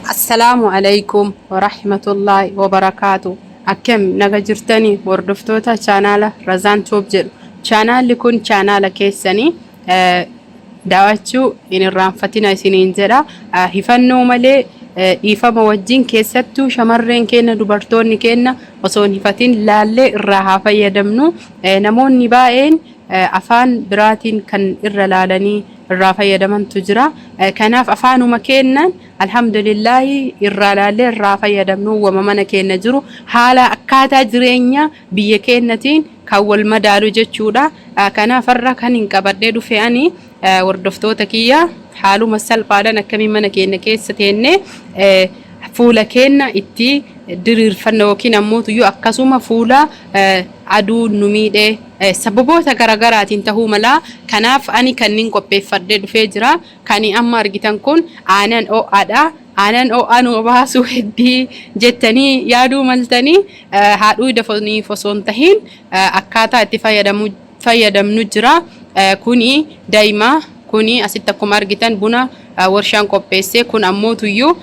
Assalaamu Aleykum Warahmatullahi Wabarakaatu. Akkam naga jirtanii hordoftoota chaanaala Razaan Tube jedhu. Chaanaalli kun chaanaala keessanii daawachuu hin irraanfatina isiniin jedha. Hifannoo malee dhiifama wajjin keessattuu shamarreen keenya dubartoonni keenya osoo hin hifatin laallee irraa haa fayyadamnu. Namoonni baay'een afaan biraatiin kan irra laalanii irraa fayyadamantu jira. Kanaaf afaanuma keennan alhamdulillaahi irraa laallee irraa fayyadamnu wama mana keenna jiru haala akkaataa jireenya biyya keennatiin kan wal madaalu jechuudha. Kanaaf har'a kan hin qabadhee dhufe ani hordoftoota kiyya haaluma salphaadhaan akkamiin mana keenya keessa teennee fuula keenna itti diriirfanna yookiin ammoo tuyyuu akkasuma fuula aduun nu miidhe sababoota garagaraatiin tahuu mala. Kanaaf ani kannin qopheeffadhee dhufee jira. Kani amma argitan kun aanan ho'aadha. Aanan ho'aa nu obaasuu heddii jettanii yaaduu maltanii haadhuu dafoniif osoo hin tahin akkaataa itti fayyadamnu jira. Kuni daa'ima kuni asitti akkuma argitan buna warshaan qopheesse kun ammoo tuyyuu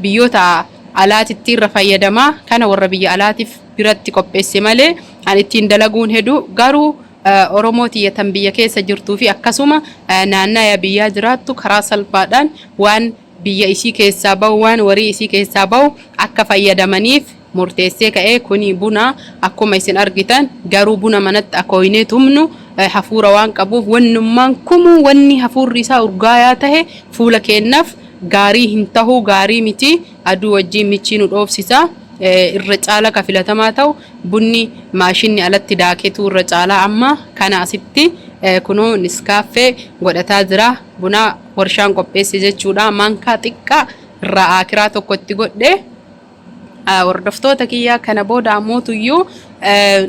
biyyoota alaatitti irra fayyadama. Kana warra biyya alaatiif biratti qopheesse malee an ittiin dalaguun hedu garuu Oromoo tiyya tan biyya keessa jirtuu fi akkasuma naannaya biyyaa jiraattu karaa salphaadhaan waan biyya isii keessaa bahu waan warii isii keessaa bahu akka fayyadamaniif murteessee ka'ee. Kuni buna akkuma isin argitan garuu buna manatti akooynee tumnu hafuura waan qabuuf wannummaan kumuu wanni hafuurri isaa urgaayaa tahe fuula keennaf gaarii hin tahu, gaarii miti, aduu wajjiin michii nu dhoofsisa. Irra caala ka filatamaa ta'u bunni maashinni alatti daaketu irra caalaa. Amma kana asitti kunoo niskaaffee godhataa jira, buna warshaan qopheesse jechuudha. Maankaa xiqqaa irraa aakiraa tokko itti godhe, hordoftoota kiyyaa. Kana booda ammootuyyuu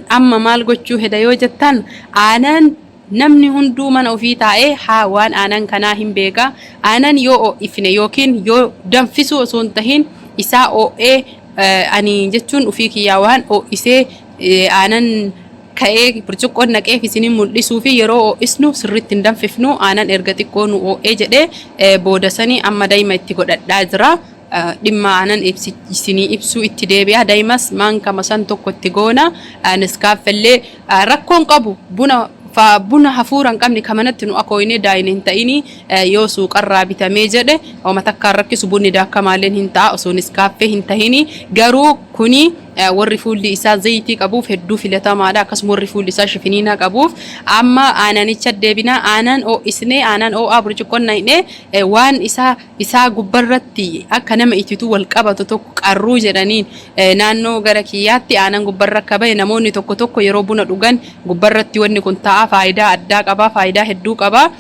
amma maal gochuu heda yoo jettan, aanan namni hunduu mana ofii taa'ee haa waan aanan kanaa hin beeka. Aanan yoo ho'ifne yookiin yoo danfisuu osoo hin tahin isaa ho'ee, ani jechuun ofii kiyyaa waan ho'isee aanan ka'ee burcuqqoon naqeef isinin mul'isuu fi yeroo ho'isnu sirriitti hin danfifnu. Aanan erga xiqqoo nu ho'ee jedhee booda sanii amma daa'ima itti godhadhaa jira. Dhimma aanan isinii ibsuu itti deebi'a. Daa'imas maankama san tokko itti goona. Niskaaffillee rakkoon qabu buna hafuura hin qabne kamanatti nu akooyne daa'ine hin ta'ini yoo suuqarraa bitamee jedhe homa takkaan rakkisu, bunni daakamaalleen hin ta'a osoo niskaaffee hin tahini. Garuu kuni warri fuulli isaa zayitii qabuuf hedduu filatamaadha, akkasuma warri fuulli isaa shifiniinaa qabuuf. Amma aananicha deebinaa. Aanan ho'isnee, aanan ho'aa burcuqqoon naqnee waan isaa gubbarratti akka nama itituu wal qabatu tokko qarruu jedhaniin naannoo gara kiyyaatti. Aanan gubbarra akka bahe namoonni tokko tokko yeroo buna dhugan gubbarratti wanni kun ta'a. Faayidaa addaa qaba, faayidaa hedduu qaba.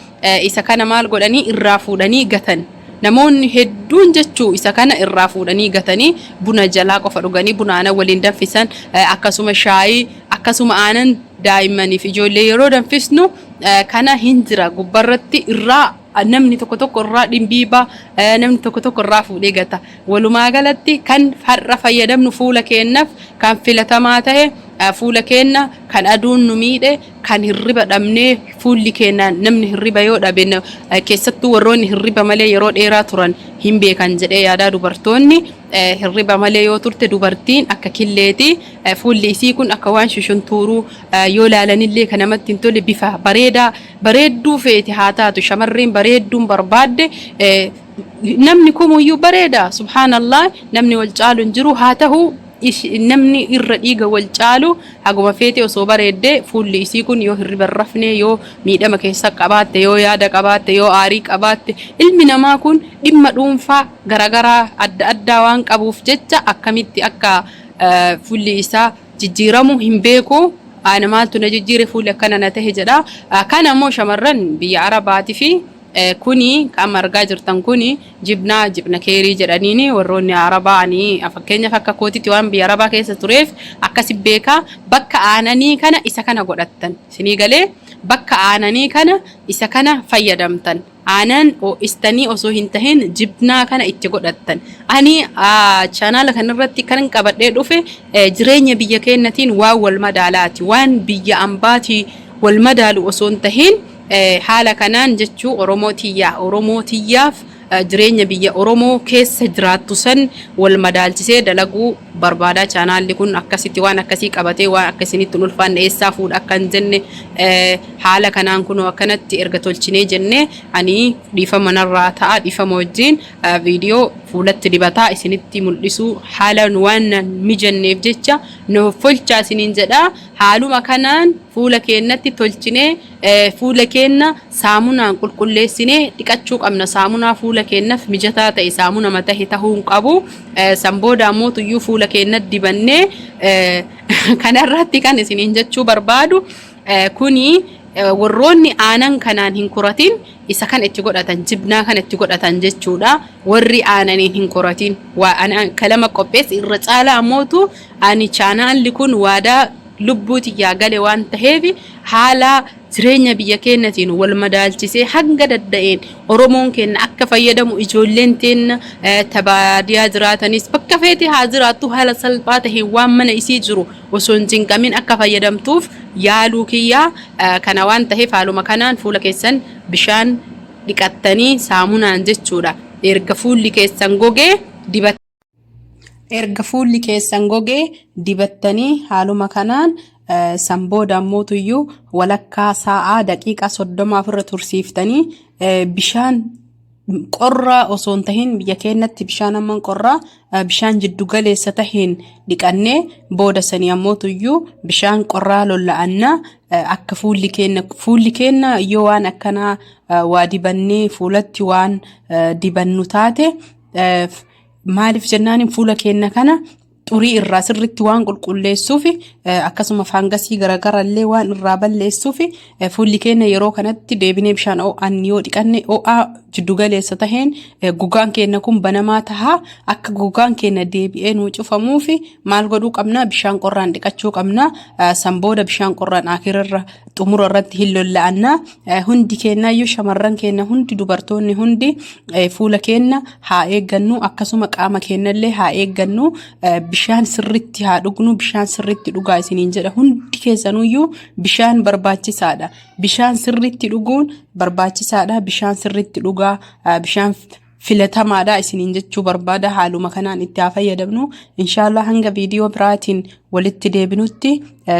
Isa kana maal godhanii irraa fuudhanii gatan namoonni hedduun jechuu. Isa kana irraa fuudhanii gatanii buna jalaa qofa dhuganii buna aanan waliin danfisan, akkasuma shaayii, akkasuma aanan daa'immaniif ijoollee yeroo danfisnu kana hin jira gubbarratti irraa namni tokko tokko irraa dhimbiiba, namni tokko tokko irraa fuudhee gata. Walumaa galatti kan har'a fayyadamnu fuula keennaaf kan filatamaa ta'e, fuula keenna kan aduun nu miidhe, kan hirriba dhabnee fuulli keenna, namni hirriba yoo dhabe, keessattuu warroonni hirriba malee yeroo dheeraa turan hin beekan jedhee yaadaa. Dubartoonni hirriba malee yoo turte dubartiin akka killeeti, fuulli isii kun akka waan shushuntuuruu yoo laalanillee kan namatti hin tolle. Bifa bareedaa bareedduu feete haa taatu, shamarreen bareedduun barbaadde, namni kumuyyuu bareeda, subhaanallah, namni wal caalu hin jiru. Haa ta'u namni irra dhiiga wal caalu haguma feete osoo bareedde fuulli isii kun yoo hirriba hin rafne, yoo miidhama keessa qabaatte, yoo yaada qabaatte, yoo aarii qabaatte, ilmi namaa kun dhimma dhuunfaa garagaraa adda addaa waan qabuuf jecha akkamitti akka fuulli isaa jijjiiramu hin beeku. Ana maaltu na jijjiire, fuulli akkana na tahe jedha. Kana immoo shamarran biyya Arabaatii fi kuni kan argaa jirtan kuni jibnaa jibna keerii jedhaniini warroonni Arabaa. Ani fakkeenyaaf akka kootitti waan biyya Arabaa keessa tureef akkasi beekaa. Bakka aananii kana isa kana godhattan isinii galee, bakka aananii kana isa kana fayyadamtan, aanan ho'istanii osoo hin tahin jibnaa kana itti godhattan. Ani chaanaala kanarratti kan qabadhee dhufe jireenya biyya keenyatiin waan wal madaalaati, waan biyya ambaatii wal madaalu osoo hin tahin haala kanaan jechuu. Oromoo tiyyaa, Oromoo tiyyaaf Jireenya biyya Oromoo keessa jiraattu san wal madaalchisee dalaguu barbaada. Chaanaalli kun akkasitti waan akkasii qabatee waan akka isinitti hin ulfaanne, eessaa fuudha akka hin jenne, haala kanaan kunoo akkanatti erga tolchinee jenne, ani dhiifama narraa ta'a, dhiifama wajjin viidiyoo fuulatti dibataa isinitti mul'isuu haalaan waan mijanneef jecha nu folchaa isiniin jedha. Haaluma kanaan fuula keennatti tolchinee fuula keenna saamunaan qulqulleessinee dhiqachuu qabna. Saamunaa fuula keennaf mijataa ta'e, saamunama tahe tahuu hin qabu. San booda ammoo tuyyuu fuula keennatti dibannee, kanarratti kan isiniin jechuu barbaadu, kuni warroonni aanan kanaan hin kuratin isa kan itti godhatan, jibnaa kan itti godhatan jechuudha. Warri aananiin hin kuratin waa kalama qopheessi irra caalaa ammootu ani chaanaalli kun waadaa lubbuu tiyyaa gale waan taheef, haala jireenya biyya keenyatiin wal madaalchisee hanga dadda'een Oromoon keenya akka fayyadamu, ijoolleen teenna baadiyaa jiraatanis bakka feete haa jiraattu, haala salphaa taheen waan mana isii jiru osoo hin cinqamin akka fayyadamtuuf yaaluu kiyyaa kana waan taheef, haaluma kanaan fuula keessan bishaan dhiqattanii saamunaan jechuudha. Erga fuulli keessan gogee dibat Erga fuulli keessan gogee dibattanii, haaluma kanaan san booda ammootuyyuu walakkaa sa'aa, daqiiqaa 30 ofirra tursiiftanii, bishaan qorraa osoo hin tahin, biyya keenyatti bishaan amman qorraa, bishaan jiddu galeessa taheen dhiqannee, booda sanii ammootuyyuu bishaan qorraa lolla'annaa. Akka fuulli keenya yoo waan akkanaa waa dibannee fuulatti waan dibannu taate, maaliif jennaan, fuula keenya kana xurii irraa sirritti waan qulqulleessuuf, akkasuma faangasii garaagaraa illee waan irraa balleessuuf, fuulli keenya yeroo kanatti deebinee bishaan ho'aan yoo dhiqanne, ho'aa jiddugaleessa taheen gogaan keenya kun banamaa tahaa. Akka gogaan keenya deebi'ee nuu cufamuuf maal godhuu qabna? Bishaan qorraan dhiqachuu qabna. San booda bishaan qorraan akirarra xumura irratti hin lolla'anna. Hundi keenyaayyuu, shamarran keenya hundi, dubartoonni hundi fuula keenya haa eeggannu, akkasuma qaama keenyallee haa eeggannu, bishaan sirritti haa dhugnu. Bishaan sirritti dhugaa isiniin jedha hundi keessanuyyuu. Bishaan barbaachisaadha, bishaan sirritti dhuguun barbaachisaadha. Bishaan sirritti dhugaa, bishaan filatamaadha isiniin jechuu barbaada. Haaluma kanaan itti haa fayyadamnu, inshaallah. Hanga viidiyoo biraatiin walitti deebinutti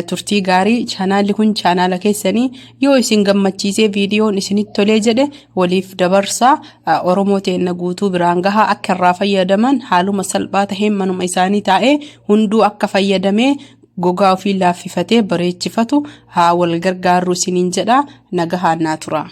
turtii gaarii. Chaanaalli kun chaanaala keessanii. Yoo isin gammachiisee, viidiyoon isinitti tolee jedhe, waliif dabarsaa, Oromoo teenna guutuu biraan gahaa, akka irraa fayyadaman, haaluma salphaa taheen manuma isaanii taa'ee hunduu akka fayyadamee gogaa ofii laaffifatee bareechifatu haa wal gargaarru isiniin jedha. Nagahaan naa tura.